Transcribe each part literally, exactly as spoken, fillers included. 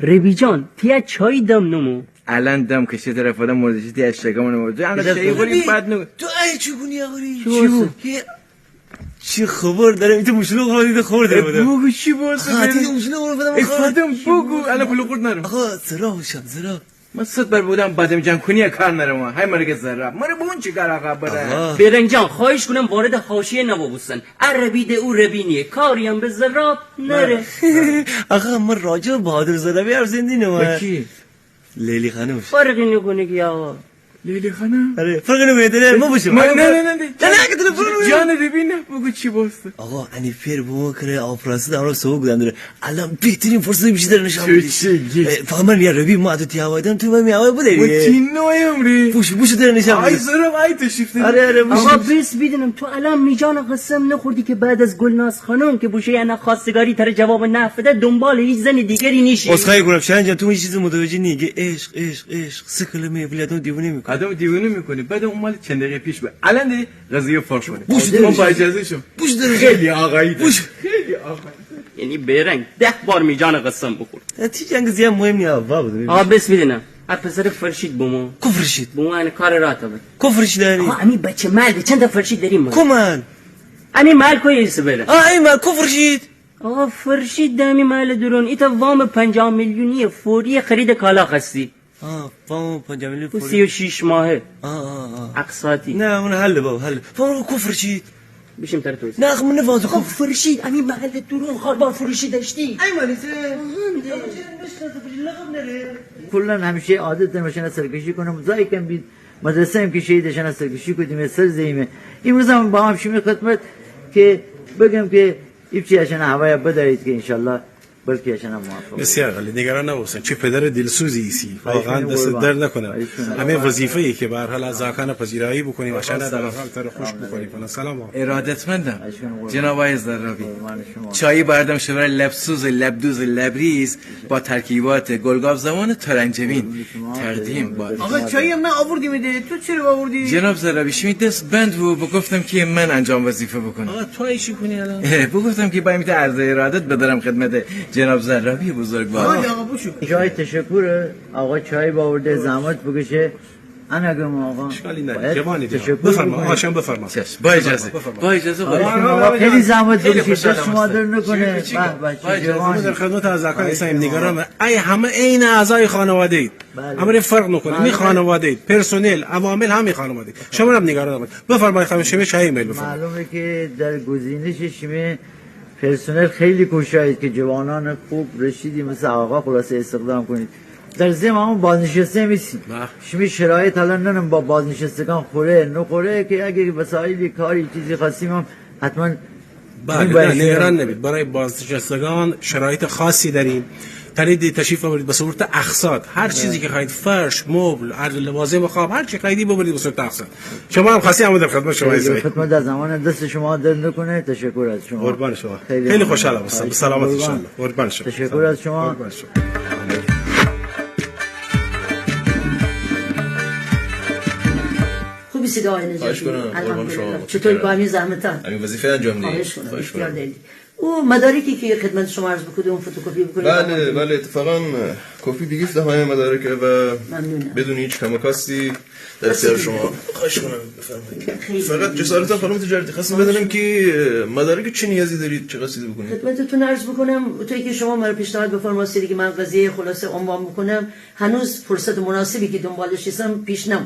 ربی جان، تی ا چایی دم نمو؟ الان دم کشه طرف آدم مردشی تی ا شگم نمو. تو انقدر شایی خوری بد نگو. تو ای چی کنی آقا ری؟ چی بو؟ چی خبر دارم؟ ایتو موشلو خبر، ایتو خبر دارم. بگو چی بو؟ آقا، تی موشلو خبر بدم. ای فادم بگو، الان پول خورد نرم. آقا، زرا بوشم، زرا. من صد بار بودم بادمجان کنی کار نرم. های مرگ زراب. مره به اون چی کار آقا بره؟ آقا. بیرنگ جان، خواهش کنم وارد حاشیه نبوستن. عربی ده او ربی نیه. کاری هم به زراب نره. آقا، من راجع به بهادر زرابی حرف زندی نمه. کی؟ لیلی خانم. فرقی نکنه کی آقا. لیلی خانم؟ آره، فرقی نکنه، داره، ما بشم. نه، نه، نه، نه. نه، نه، که تو فرقی نکنه. جان ربی نه، بگو چی بوسته. آقا، انی پئر بو ما کره آفراسه داره سوق دندره. الان بهترین فرصت بیشی دره نشان بدی. چی گی؟ اه، فقط من یا ربی ما تو تی هوای دم، تو من می هوای بدری. و چی نویم ری؟ بوشو، بوشو دره نشان بدی. آی زرم، آی تشریف دری. آره، آره، بوشو. آقا، بس بیدینم تو الان می جان قسم نخوردی که بعد از گلناز خانم که بوشه یعنی خواستگاری تره جواب نفده، دنبال هیچ زن دیگری نیشی. عذرخواهی کنم، شاهین جان، تو هیچ چیز متوجه نیستی. عشق، عشق، عشق، سه کلمه ولی آدم دیوونه می‌کنه. آدم دیوونه می‌کنه. بعد اون مال چند دقیقه پیش بود. الان ده قضیه فرق کنه. بوشو دره نشان بدی. با اجازه شما. بوشو دره نشان بدی. خیلی آقایی ده. بوشو. خیلی آقایی. یعنی بیرنگ ده بار می جان قسم بخورد. تی جنگ زیاد مهم نیه، آقا، بابا. آقا، بس بیدینم. ا پسر فرشید بمو. کو فرشید؟ بمو، یعنی کار راه تا بد. کو فرشید داری؟ آقا، امی بچه محل ده چند تا فرشید داریم ما. کو محل؟ امی محل کو ایسه بره؟ آه، امی محل کو فرشید؟ آقا، فرشید ده امی محل درون. ایتا وام پنجاه میلیونی فوری خرید کالا خستی. آه، فهم، پنجاه میلیون فوری. سی و شیش ماهه. آه، آه، آه. اقساطی. نه، اون حله بابا، حله. فهم، کو فرشید؟ بیشیم تره توضیح. نه، خب، من نفهمم. خب، فرشید، امی محل درون خاربار فروشی داشتی. ای مالیسه. کلاً همیشه عادت دارم اشانه سرکشی کنم. زای کم بید، مدرسه هم که شهید اشانه سرکشی کودیم، سر زیمه. امروز هم با هم شیمی خدمت که بگم که ایپچی اشانه هوایه بدارید که انشالله بلکه اشانه موفق بید. بسیار عالی، نگران نبوستن. چه پدر دلسوزی ایسی. واقعاً دست درد نکنه. همه وظیفه‌ای که به هر حال از زاکان پذیرایی بکنیم، اشانه در هر حال تره خوش بکنیم. سلام. ارادتمندم. جناب آقای زرابی. چایی بردم شمره لبسوز، لبدوز، لبریز با ترکیبات گلگاف زبان ترنجبین تقدیم با. آقا، چایی هم من آوردیم ده، تو چره آوردی؟ جناب زرابی، شیمی دست بند بو، بگفتم که من انجام وظیفه بکنم. آقا، تو ای چی کنی الان؟ اه، بگفتم که بایم ایتا عرض ارادت بدارم خدمت جناب زرابی بزرگوار. آقا، آقا، بشو. جای تشکره، آقا چای باورده، زحمت بکشه. انا گم آقا. اشکالی نداره. جوانی دیگه. تشکر بفرما، می‌کنم. آقا شما بفرما. چشم. با اجازه. بفرما. با اجازه، آقا. خیلی زحمت بکشید. دست شما درد نکنه. به، به، چه جوانی. ما در خدمت از زاکان ایساییم، نگران. ای همه عین اعضای خانواده اید. بله. امره فرق نکنه. می خانواده اید. پرسنل، عوامل، همه خانواده. شما هم نگران نباشید. بفرمایید خانم، شما چای میل بفرمایید. معلومه که در گزینش شما پرسنل خیلی کوشایید که جوانان خوب رشیدی مثل آقا خلاصه استخدام کنید. در ضمن همون بازنشسته هم ایسیم. بله. شیمی شرایط الان ننم با بازنشستگان خوره نخوره که اگه وسایلی کاری چیزی خواستیم هم حتماً. بله، نه، نگران نبید. برای بازنشستگان شرایط خاصی داریم. تانیدی تشریف ببرید به صورت اقساط. هر چیزی که خواهید، فرش، مبل، هر لوازم خواب، هر چی خواهیدی ببرید به صورت اقساط. شما هم خاصی آمدید خدمت شما ایساییم. خدمت در زمان دست شما درد نکنه. تشکر از شما. قربان شما. خیلی خوشحالم. به سلامت انشالله. قربان شما. تشکر از شما. قربان شما. خوب ایسید آقای نجفی؟ خواهش کنم. الحمدلله. قربان شما. چطوری با همین زحمتان؟ همین وظیفه انجام دهید. خواهش کنم. خواهش کنم. اختیار دارید. او مدارکی که خدمت شما عرض بکودم، اون فتوکپی بکودم. بله، بله، اتفاقاً کپی بیگیفتم همه مدارک و بدون هیچ کم و کاستی در اختیار شما. خواهش کنم، بفرمایید. خیلی ممنون. فقط جسارتاً خانم تجارتی، خواستم بدونم که مدارک چی نیازی دارید، چی قصدی بکنید؟ خدمتتون عرض بکنم، اونطوری که شما مره پیشنهاد بفرماستید که من قضیه خلاصه عنوان بکنم، هنوز فرصت مناسبی که دنبالش ایسم پیش نمو.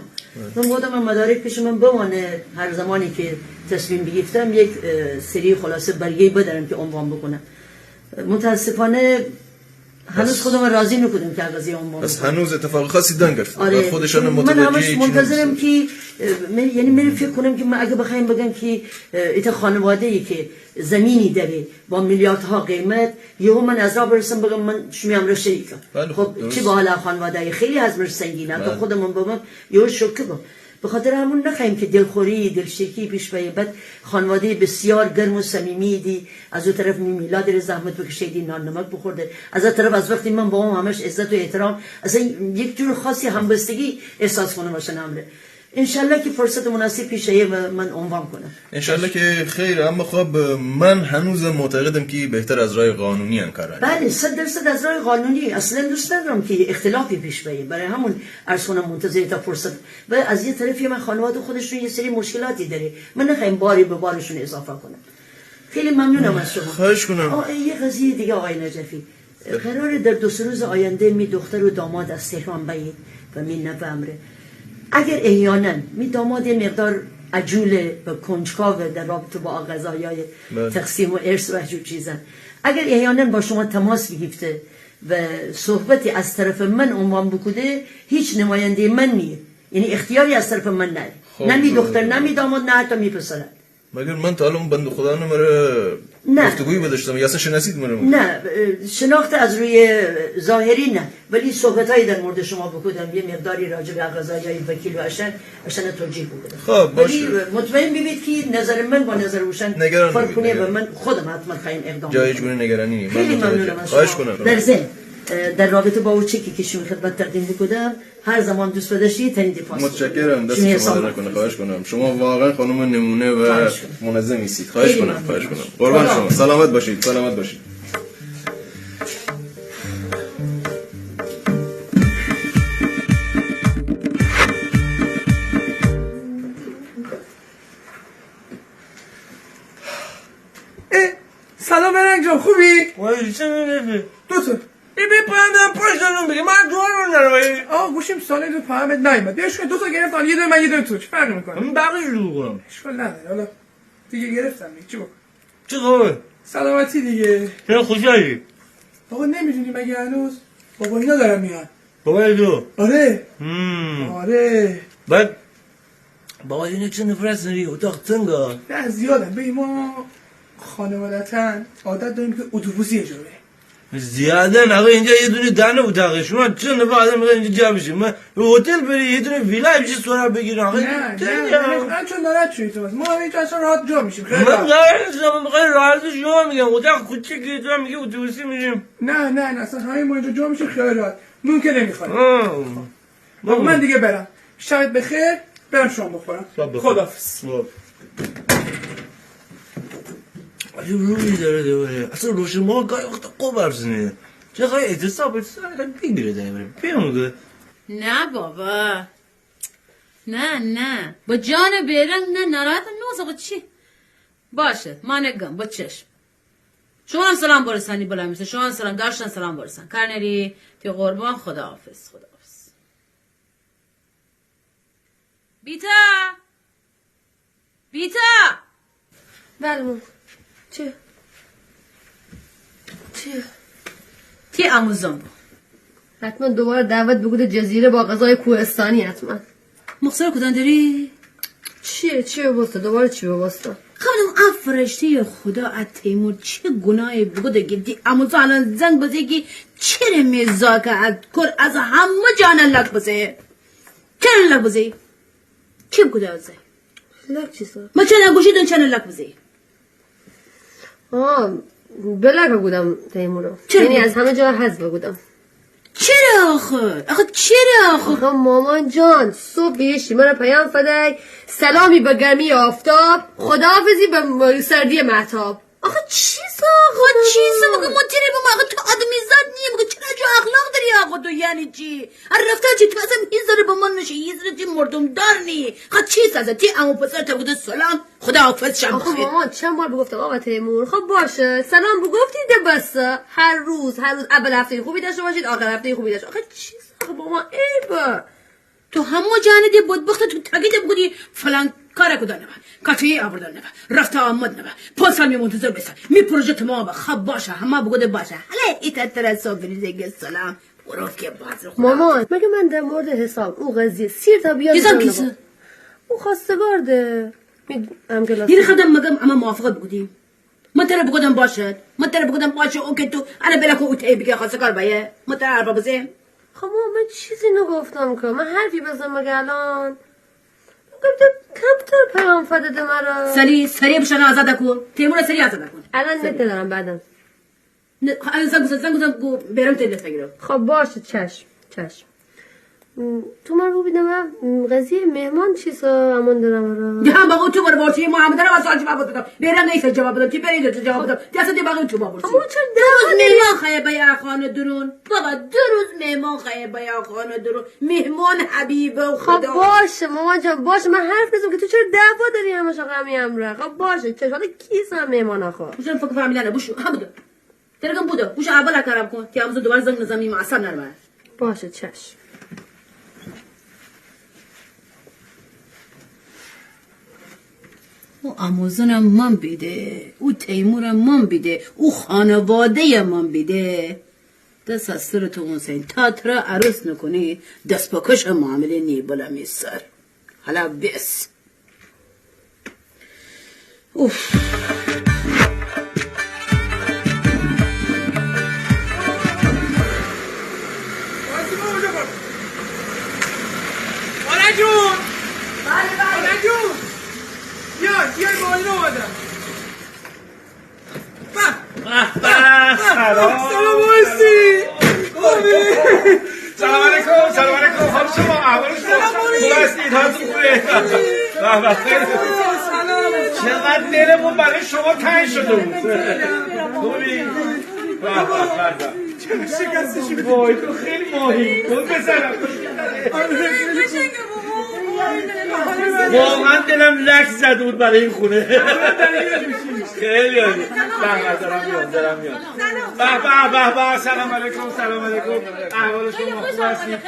من گفتم من مدارک پیش من بمانه، هر زمانی که تصمیم بیگیفتم یک، اه، سری خلاصه برگه‌ای بدارم که عنوان بکنم. متاسفانه هنوز خودم راضی نکودم که قضیه عنوان بکنم. پس هنوز اتفاق خاصی دنگفت. آره. خودشان متوجه چی نمی‌شن. من همش منتظرم که، اه، من، یعنی من فکر کنم که من اگه بخوایم بگم که، اه، ایتا خانواده‌ای که زمینی داره با میلیاردها قیمت، یهو من از راه برسم بگم من شیمی امرا شریکم. بله، خب، درست. چی به حال خانواده‌ای خیلی هضمش سنگینه. بله. که خودمون ببم، یهو شوکه بم. به خاطر همون نخوایم که دلخوری، دلشکی پیش بیه. بعد خانوادهٔ بسیار گرم و صمیمی دی، از او طرف می میلاد ره زحمت بکشیدی، نان نمک بخورده. از او طرف از وقتی من بامم همش عزت و احترام، اصلاً یک جور خاصی همبستگی احساس کنم اشان امره. انشالله که فرصت مناسب پیش آیه و من عنوان کنم. انشالله که خیر، اما خب، من هنوزم معتقدم که بهتر از راه قانونی ان کار انجام. بله، صد درصد از راه قانونی. اصلاً دوست ندارم که اختلافی پیش بیه، برای همون عرض کنم منتظر تا فرصت. و از یه طرفی من خانواده خودشون یه سری مشکلاتی داره، من نخوایم باری به بارشون اضافه کنم. خیلی ممنونم از شما. خواهش کنم. آه، یه قضیه دیگه آقای نجفی، قراره در دو سه روز آینده می دختر و داماد از تهران بیید و می نوه امره. اگر احیاناً می داماد یه مقدار عجوله و کنجکاوه در رابطه با قضایای، بله، تقسیم و ارث و اجور چیزا، اگر احیاناً با شما تماس بیگیفته و صحبتی از طرف من عنوان بوکوده، هیچ نمایندهٔ من نیه، یعنی اختیاری از طرف من نیه. خب، نه می دختر، نه می داماد، نه حتی می پسره. مگر من تا حالا اون بنده خدا مره، نه، گفتگویی بداشتم، یا اصلاً شناسید مره؟ نه، اه، شناخت از روی ظاهری نه، ولی صحبتایی در مورد شما بوکودم، یه مقداری راجع به قضایای وکیل و اشان، اشان توجیه بوکودم. خب، باشه. ولی مطمئن بیبید که نظر من با نظر اوشان فرق کنه و من خودم حتماً خوایم اقدام بکنم. جای هیچ گونه نگرانی نیه. خیلی ممنونم از شما. خواهش کنم. در ضمن، اه، در رابطه با او چکی که شیمی خدمت تقدیم بوکودم، هر زمان دوست بداشتی تنید پاس بکنی. متشکرم، دست شما درد نکنه. خواهش کنم. شما واقعاً خانم نمونه و منظمی ایسید. خواهش کنم، خواهش کنم. قربان شما. سلامت باشید، سلامت باشید. اه، سلام بهرنگ جان، خوبی؟ وای، چه می‌گی؟ دو تا. ای بی پایان دارم پنج تا نون بگیر، من جوان رو نروی. آقا گوشیم سالنت، پیامت نیومد. بیا اشکال، دو تا گرفتم، یه دونه من، یه دونه تو، چه فرقی می‌کنه؟ من بقیه رو کنم. اشکال نداره، حالا دیگه گرفتم دیگه، چی بکن؟ چی خبر؟ سلامتی دیگه. چرا خوشحالی؟ آقا نمی‌دونی مگه هنوز؟ بابا اینا دارن میان. بابای تو؟ آره. هم. آره. بعد بابا، اینه چه نفرت داری؟ اتاق تنگه. نه، زیادن. ببین، ما خانوادتاً عادت داریم که اتوبوسی یه جا بریم. زیادن؟ آقا، اینجا یه دونه دانه اتاقه. شما چند نفر آدم می‌خواین اینجا جا بشین؟ ما هتل بری، یه دونه ویلا بشی سهراب بگیرین. آقا، نه، نه، نه، چون ناراحت شدی تو. ما اینجا اصلاً راحت جا می‌شیم. خیلی راحت. من ناراحت نیستم، من به خاطر راحتی شما می‌گم. اتاق کوچیکه، تو هم می‌گی اتوبوسی می‌ریم. نه، نه، نه، اصلاً همه ما اینجا جا می‌شیم، خیلی راحت. نون که نمی‌خوریم. آه. بابا، من دیگه برم. شبت بخیر. برم شام بخورم. شب بخیر. خداحافظ. خب. عجب رویی داره، داره. اصلاً روشن ما گاهی وقتا خوب حرف زنه. چه خواهی اعتصاب، اعتصاب بگیره داره. بگم که. نه بابا. نه، نه. با جان بهرنگ نه، ناراحت نوز. آقا چی؟ باشه، ما نگم، با چشم. شما هم سلام برسانی بلا میسه. شما هم سلام داشتن، سلام برسان. کار نری؟ تی قربان، خداحافظ، خداحافظ. بیتا! بیتا! بله مامان. چی؟ چی؟ تی عمو زن بو. حتماً دوباره دعوت بوکوده جزیره با غذای کوهستانی حتماً. مختصر کودن دری؟ چیه؟ چی ببوسته؟ دوباره چی ببوسته؟ خانم، ا فرشتهٔ خدا، ا تیمور چه گناهی بوکوده که تی عمو زن الان زنگ بزه که چره می زاکه ا کور از همه جا انه لک بزه؟ چره لک بزه؟ چی بوکوده از زای؟ لک چیسه؟ ما چنه گوشی دن چنه لک بزه؟ آه، بلاک بوکودم تیمورو. چرا؟ یعنی از همه جا حذف بوکودم. چرا آخه؟ آخه چرا آخه؟ آخه مامان جان، صبح یه شیمه رو پیام فدی، سلامی به گرمی آفتاب، خداحافظی به سردی مهتاب. آخه چیسه آخه؟ آخه چیسه؟ مگه ما تره بما، آخه تو آدمیزاد نیه؟ مگه چره جو اخلاق دری آخه تو؟ یعنی چی؟ ا رفتار چی؟ تو اصلاً هیچ ذره به من نشه، هیچ ذره چی مردم‌دار نیه. آخه چیسه اصلاً؟ تی عمو پسر تا بوکوده سلام، خداحافظ، شب بخیر. آخه مامان، چند بار بوگفتم آقا تیمور؟ خب باشه، سلام بوگفتی ده بسه. هر روز، هر روز اول هفتهٔ خوبی داشته باشید، آخر هفتهٔ خوبی داشته. آخه چیسه آخه مامان، عیبه. تو همه جا انه ده بدبخت تو تاکید بوکودی فلان کار کودن نبه، کافی آوردن نبه، رفت و آمد نبه، پنج سال می منتظر بسه، می پروژه تمام به. خب باشه، همه بوگوده باشه. هله ایتا تره صبح بری زنگ سلام، غروب که باز رو خدا. مامان، مگه من در مورد حسام، او قضیه، سیر تا بیان حسام کیسه؟ او خواستگار ده. می همکلاسی. یعنی خودم مگم اما موافقت بوکودیم؟ من تره بوگودم باشد؟ من تره بوگودم باشه، اوکی، تو انه بلا کو، او تی بیگه خواستگار بایه؟ من تره حرفا بزم؟ خب مامان، من چیزی نگفتم که. من حرفی بزم مگه الان؟ گفتم کمتر پیام فده ده مرا. سری، سری بشانه آزاد کون. تیمورا سری آزاد کون. الان نت ندارم، بعداً. نه، خب، الان زنگ بزن، زنگ بزن، گو، برم تلفن گیرم. خب باشه، چشم، چشم. تو مره بوگو بیدم، قضیه مهمان چیسه؟ امان دره مره. ده، بگو تو بره بورسی، محمد را سؤال جواب بدم. بیرم نیسه جواب بدم. تی بره جواب بدم. تی اصلاً ده بگو تو بره بورسی. اما چره دعوا دری؟ دو روز مهمان خوأیه بایه خانه درون. بابا، دو روز مهمان خوأیه بایه خانه درون. مهمان حبیب خدا. خب باشه مامان جان، باشه. من حرف نزم که تو چره دعوا دری همش آخه امی امره؟ خب باشه، چشم. حالا کیسه مهمان آخه؟ بوشو فکر فهمیدنه، بوشو. ها، بودو. تره گم بودو. بوشو اول کارم کون. تی امروز دوباره زنگ نزنی، امی اعصاب نرمه. باشه، چشم. او اموزنم من بیده، او تیمورم من بیده، او خانواده‌یم من بیده. دس از سر تو اونسین، تا تره عروس نکونی، دست پاکش معامله نیبلم می سر. حالا بس. اوف. آرش جون! بله، بله. آرش جون! بیا، بیا، با اینو آمدم. به، به، به، سلام. سلام علیکم. سلام علیکم. حال شما؟ احوال شما؟ سلام علیکم. خوب هستید؟ حالتون خوبه؟ به، به. سلام. چقدر دلمون برای شما تنگ شده بود. خوبی؟ به، به، به، به. وای، تو خیلی ماهی. اون پسرم. واقعاً دلم لک زده بود برای این خونه. خیلی عالی. به به، دارم میام، دارم میام. به به، به به، سلام علیکم، سلام علیکم. احوال شما؟ خوب هستید؟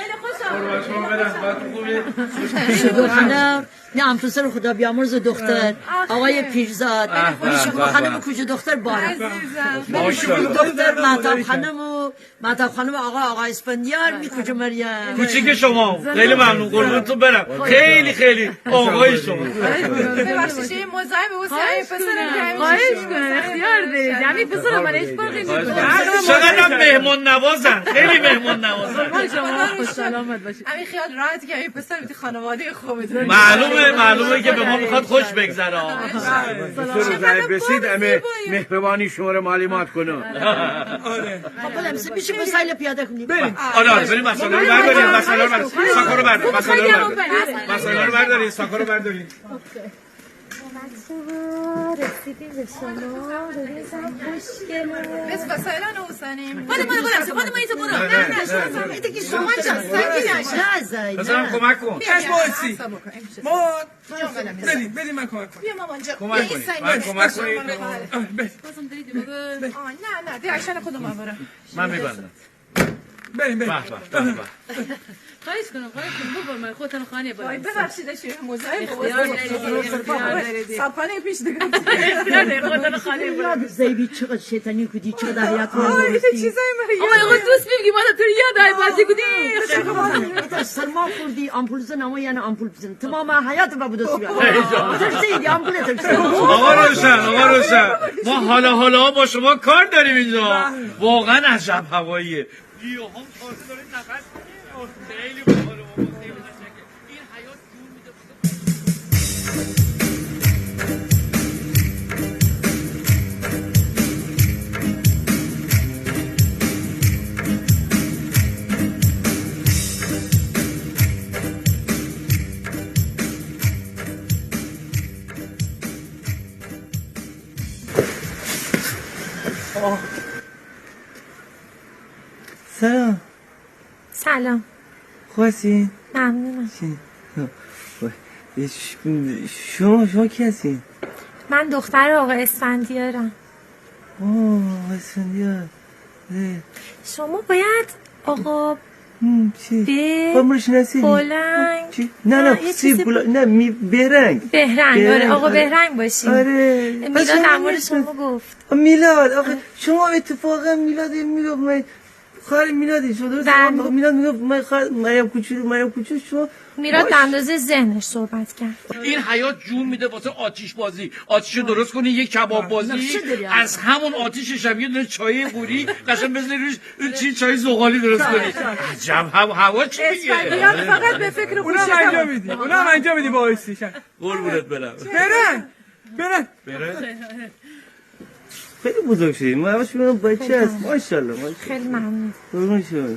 قربان شما برم. خوبی؟ شکر خدا. نه، امپرسر خدا بیامرز دختر، آقای پیرزاد. به به، شکر خانم، کوچه دختر بارم. عزیزم. ماشاءالله. دختر مهتاب خانم و مهتاب خانم، آقا، آقا اسفندیار، می کوچه مریم. کوچیک شما. خیلی ممنون، قربونتون برم. خیلی، خیلی آقای شما. ببخشید، یه مزاحم بوستیم. خواهش کنم، خواهش کنم، اختیار دارید. یعنی پسر من هیچ فرقی نمی‌کنه. چقدر مهمان نوازن، خیلی مهمان نوازن. شما خوش سلامت باشید. همین خیال راحت که این پسر خانواده خوبه. معلومه، معلومه که به ما می‌خواد خوش بگذره. سلام. دکتر رضایی، بسید، همه مهربانی شما رو معلومات کنه. آره. خب، بلم، می‌شه وسایل پیاده کنیم؟ بریم. آره، آره، بریم، وسایل رو برداریم، وسایل رو برداریم، ساکا رو برداریم، وسایل رو برداریم، وسایل رو برداریم، ساکا رو برداریم. اوکی. اومد شما، رسیدیم به شما، ببین چقدر خوشگله. بس وسایل رو اوسانیم. خود ما، خود ما، خود ما اینجا برو. نه، نه، نه، نه، نه. اینجا که شما جا، سنگین نشه. نه، زای، نه. بذارم کمک کن. بیا، بیا، بیا، بیا. ما بریم، بریم، من کمک کنم. بیا مامان جان. کمک کنید. من کمک کنید. آه، بریم. بازم دارید دیگه. آه، نه، نه، دیگه عشان خودم برم. من می‌بندم. بریم، بریم. به، به، به، به. خواهش کنم، خواهش کنم، بفرمایید، خودتان خانه برید. وای، ببخشید، اشی مزاحم بودم. اختیار دارید، اختیار دارید. صابخانه پیش دیگه. اختیار دارید، خودتان خانه برید. زیبی چقدر شیطانی کودی، چقدر حیاط. آه، این چیزای من یاد. آقا، دوست بیم که ما تو یاد آی بازی کودی. سرما خوردی، آمپول بزن، اما یعنی آمپول بزن. تمام حیاط با بودو سورا. ترسیدی، آمپول ترسیدی. آقا روشن، آقا روشن. ما حالا حالا با شما کار داریم اینجا. واقعاً عجب هواییه. گیاهان تازه داره نفس می‌کشه. خیلی باحاله بابا، خیلی قشنگه. این حیاط جون می‌ده. آه. سلام. سلام. خوب هستی؟ ممنونم. چی؟ وای. ش-، شما، شما کی هستی؟ من دختر آقا اسفندیارم. آه، آقا اسفندیار. اه. شما باید آقا هم، چی؟ به-، خب، ما رو شناسی؟ بلنگ. چی؟ نه، نه، آه، یه سی چیزی بلا-، نه، می-، بهرنگ. بهرنگ، آره، بهرنگ، آقا، آره. بهرنگ باشین. آره. میلاد در مورد شما گفت. آه، میلاد، آخه آره. شما اتفاقاً میلاد می‌گفت، من خواهر میلادی، شما درست؟ بله. میلاد می‌گفت من خواهر مریم کوچولو، مریم کوچولو، شما میلاد باش. به اندازهٔ ذهنش صحبت کرد. این حیاط جون می‌ده واسه آتیش بازی. آتیش رو درست کنی، یه کباب بازی. نقشه داری. از همون آتیشش هم یه دونه چای قوری، قشنگ بزنی روش، اون چی، چای زغالی درست کنی. عجب هم-، هوا چی میگه؟ اسفندیار فقط به فکر اونم خوشش انجام بود. می‌دی، اونم انجام می‌دی با آیسیشن. قربونت برم. برن. برن. برن. خیلی بزرگ شدی. ما همش می‌گم بچه است. ماشاءالله، ماشاءالله. خیلی ممنون. قربون شما.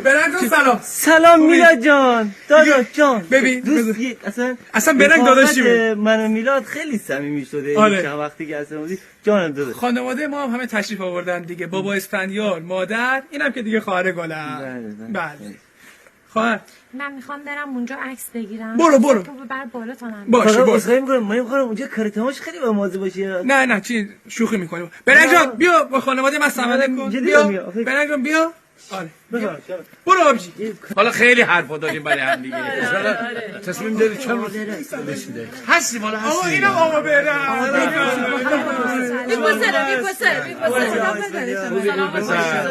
برنگ جان، سلام. سلام خوبی؟ میلاد جان، داداش جان. ببین، دوست ببین. یه، اصلاً اصلاً برنگ داداشی رفاقت بود. من و میلاد خیلی صمیمی شده. آره. چند وقتی که اصلاً بودی. جانم داداش. خانواده ما هم همه تشریف آوردن دیگه. بابا اسفندیار، مادر، اینم که دیگه خواهر گلم. بله، بله. بله. خواهر. من می‌خوام برم اونجا عکس بگیرم. برو، برو. تو ببر بالا تا من. باشه، فقط برو. عذرخواهی می‌کنم، من می‌خوام اونجا کاراته‌ماش خیلی بامزه باشه. نه، نه، چی، شوخی می‌کنیم. برنگ جان، نه. بیا با خانواده من صحبت کن. جدی بیا. دارم، می‌گم. برنگ جان، بیا. آره. بفرمایید. برو آبجی. حالا خیلی حرفا داریم برای هم دیگه. آره، آره. تصمیم داری چند روز بشینی؟ هستیم، حالا هستیم. آقا، اینم آقا برنگ. می‌پسره، می‌پسره، می‌پسره.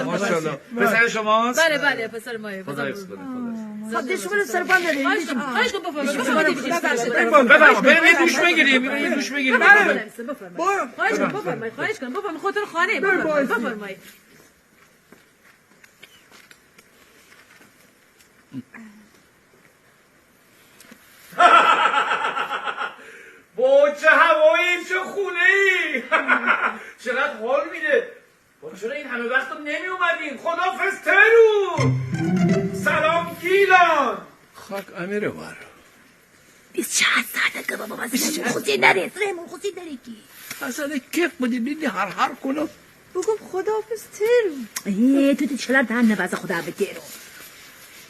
ماشاءالله. پسر شماست؟ بله، بله، پسر مایه. خدا حفظ کنه، خدا حفظ کنه. خب، دست شما رو سر پا نداریم. خواهش کنم، خواهش کنم، بفرمایید. بفرمایید. بفرمایید. بریم یه دوش بگیریم، یه دوش بگیریم. بفرمایید. بفرمایید. خواهش کنم، بفرمایید، خواهش کنم، بفرمایید. خودتون خانه، بفرمایید، بفرمایید. با چه هوایی، چه خونه‌ای. چقدر حال می‌ده. با چرا این همه وقت نمی‌اومدین؟ خداحافظ تهرون. سلام گیلان. خاک امیر وار. بیست و چهار ساعته که بابا، بس بیست و چهار. خوشی نره، سلیمون خوشی نره کی. اصلاً کیف بودی بیدی هر هر کنم. بگم خداحافظ تهرون. ای، تو دی چلار دهن نوازه خدا به تهرون.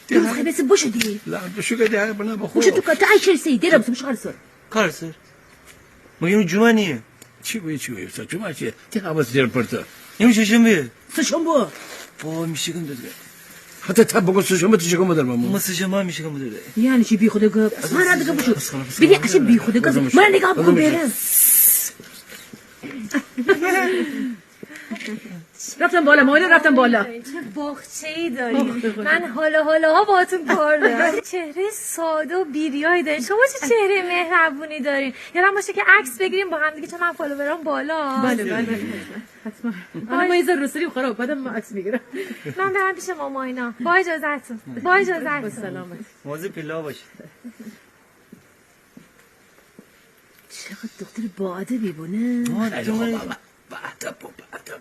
تهرون. تو خیلی بس بشو دی. لا، بشو که ده بنا بخو. بشو تو که، تو ای چل سی، دیرم سمش کار سر. کار سر. مگه اون جمعه نیه؟ چی بوی، چی بوی؟ سه جمعه چیه؟ تی حواس دیر پرته. امروز شنبه. سه شنبه. بابا، می‌شکم درد گه. حتی تا بگو سه شنبه، تی شکم درد مامو. ما سه شنبه می‌شکم درد گه. یعنی چی بیخوده گپ؟ اصلاً را دیگه بشو. بیدی اصلاً بیخوده گپ. من نگاه بکن بیرم. رفتم بالا، مامان رفتم بالا. چه باغچه‌ای دارین. من حالا حالاها باهاتون کار دارم. چهرهٔ ساده و بی‌ریایی دارین. شما چه چهرهٔ مهربونی دارین. یادم باشه که عکس بگیریم با هم دیگه، چون من فالوورام بالا. بله، بله، بله. حتماً. الان ما یه ذره روسریم خراب، بعدم ما عکس می‌گیرم. من برم پیش ماما اینا. با اجازه‌تون. با اجازه‌تون. با سلامت. مواظب پله‌ها باشید. چقدر دختر با ادبی بو، نه؟ آه، نه، خب، با، با، با ادب بو، با ادب.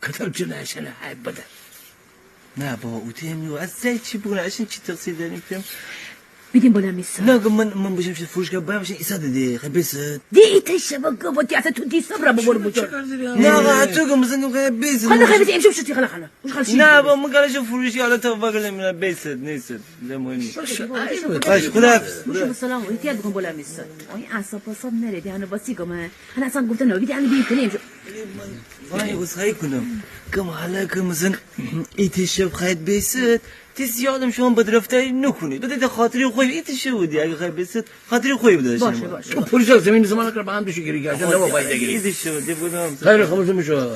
کتاب جنایشن های بدر. نه، با اوتی هم نیو. از زی چی بگونه؟ اشین چی تقصیر داریم فهم؟ بیدیم بلا میسا. نه، اگه من، من بشم شد فروشگاه بایم، بشم ایسا ده ده، خیلی بیست. دی ایتا شبا گه وقتی اصلاً تو دی صبر ببر بوچور. نه، آقا، تو که مثلاً تو خیلی بیست. خانه خیلی بیست، امشب شدی خلا خلا. نه، با من گلش فروشی، حالا تا بگلم نه بیست، نیست. باشه، باشه، خدا حافظ. باشه، سلام. احتیاط بکن، بلا میسه. آی، اعصاب، اعصاب نره، دهنه باسی گمه. انا اصلاً گفتن نبی، دهنه بی کنیم. وای، عذرخواهی کنم. کم حالا که مثلاً ایت شب خواهید بیست، تی زیادم شما بدرفتاری نکنید. بده ده خاطری خوی، ایت شب بودی، اگه خواهید بیست، خاطری خوی بده. باشه، باشه. تو پلیسا زمین زمان کر با هم دوشی گیری گردن، نه با فایده گیری. ایت شب، ده بودم. خیر، خب، میشه.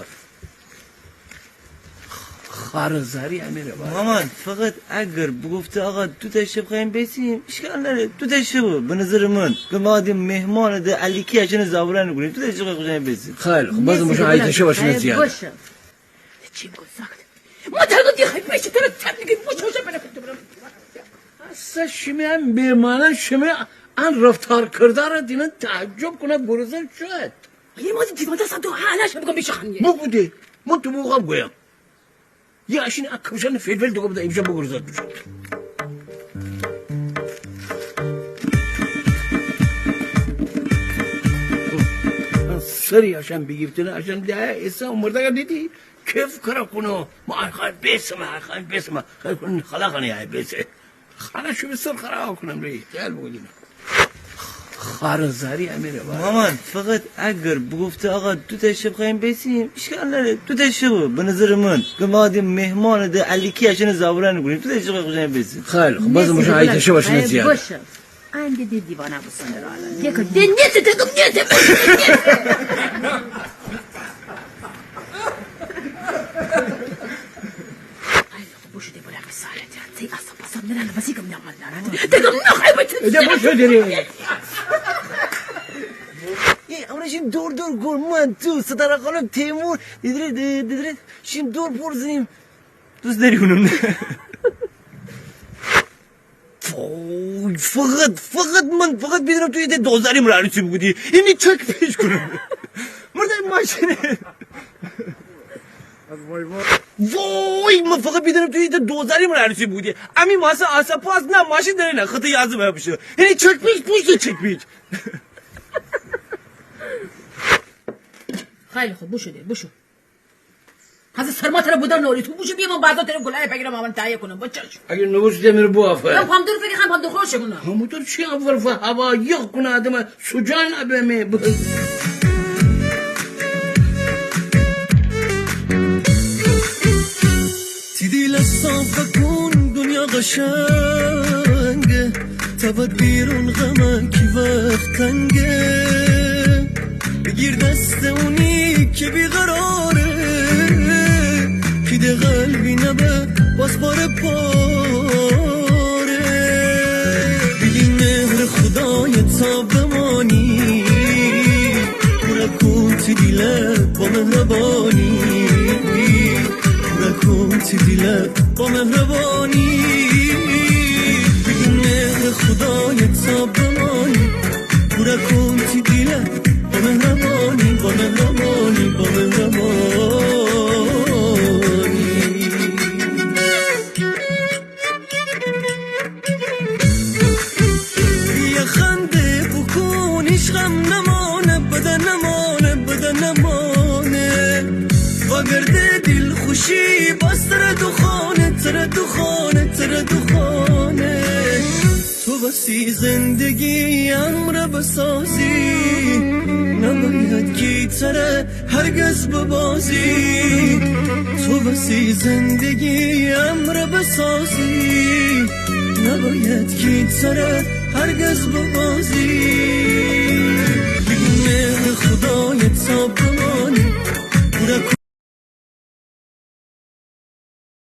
خار زاری امیره بابا. مامان، فقط اگر بگفته آقا دو تا شب خواهیم بیسیم، اشکال نره، دو تا شب. به نظر من، که ما دی مهمان ده، الکی اشن زاوران نکنیم، دو تا شب خواهیم بیسیم. خیلی خب، باز مشان ایت شب اشن زیاد. باشه. چی گو ساخت؟ ما تا گفتی خیلی بیسه، تره تب دیگه، مشان شب بنه. اصلاً شیمی ان مهمانان، شیمی ان رفتار کردار دینن تعجب کنه، گروزه شد. یه ما دیوانه ساعت دو هنش بگم بیشه خانیه. بو بوده. من تو بو خب گویم. یه اشین اکمشان فیلفیل تو بوده، ایمشان بگرزد. سری اشان بیگیفتنه، اشان ده ایسا مرده دیدی. کیف کرا کنو. ما ارخان بیسم، ارخان بیسم. خیلی کن خلا خانه های بیسه. خانه شو سر خراب کنم ری. خیال بگو دینا. خار زاری امیره بابا. مامان، فقط اگر بگفته آقا دو تا شب خواهیم بیسیم، اشکال نره، دو تا شب. به نظر من، که ما دی مهمان ده، الکی اشن زاوران نکنیم، دو تا شب خواهیم بیسیم. خیلی خب، باز مشان ایت شب اشن زیاد. باشه. انده دی دیوانه بسنده را الان. دیگه دی نیته، دیگه نیته، نیته. بوشو ده بلا میسه. تی اعصاب اعصاب نرن، وسی گم نمال نرن. دگم نخای بچه. ده بوشو دری. ای، امره شیم دور دور گور، من، تو، ستاره خانم، تیمور، دیدره، دیدره، شیم دور پر زنیم. دوست داری اونم نه؟ وای، فقط، فقط من، فقط بیدینم تو ایته دوزاری مرا رو چی بگودی. اینی چک پیش کنم. مرده ماشینه. وای، من فقط بیدینم تو ایته دوزاری مره عروسی بودی. امی ماسه آسه پاس نه، ماشین دره نه، خطه یازه به بشه. یعنی چکپیچ پوشته چکپیچ. خیلی خوب، بوشو ده، بوشو. هسه سرما تره بدر نوری، تو بوشو بیا، من بعدا تره گلای بگیرم، من تهیه کنم، بچش. اگه نوشته مره بو آفه. هم پامدور فکر، هم پامدور خوشه کنه. همونطور چی اول فا هوا یخ کنه آدمه. سوجان ابه می بگو. تی دیله صافه کون، دنیا قشنگه. تود بیرون غمه کی وقت تنگه. بگیر دست اونی کی بیقراره، کی ده قلبی نبه باز پاره پاره. بیلی مهر خدای تا بمانی، پوره کون تی دیله با مهربانی، پوره کون تی دیله با مهربانی. بیلی مهر خدای تا بمانی، پوره کون تی دیله با مهربانی، با مهربانی، با مهربانی. یه خنده بوکون، هیچ غم نمانه، بده نمانه، بده نمانه. واگرده دیل خوشی، باز تره دوخانه، تره دوخانه، تره دوخانه. تو وسی زندگی امره بسازی، نباید کی تره هرگز ببازی. تو وسی زندگی امره بسازی، نباید کی تره هرگز ببازی. بیلی مهر خدای تا بمانی، پوره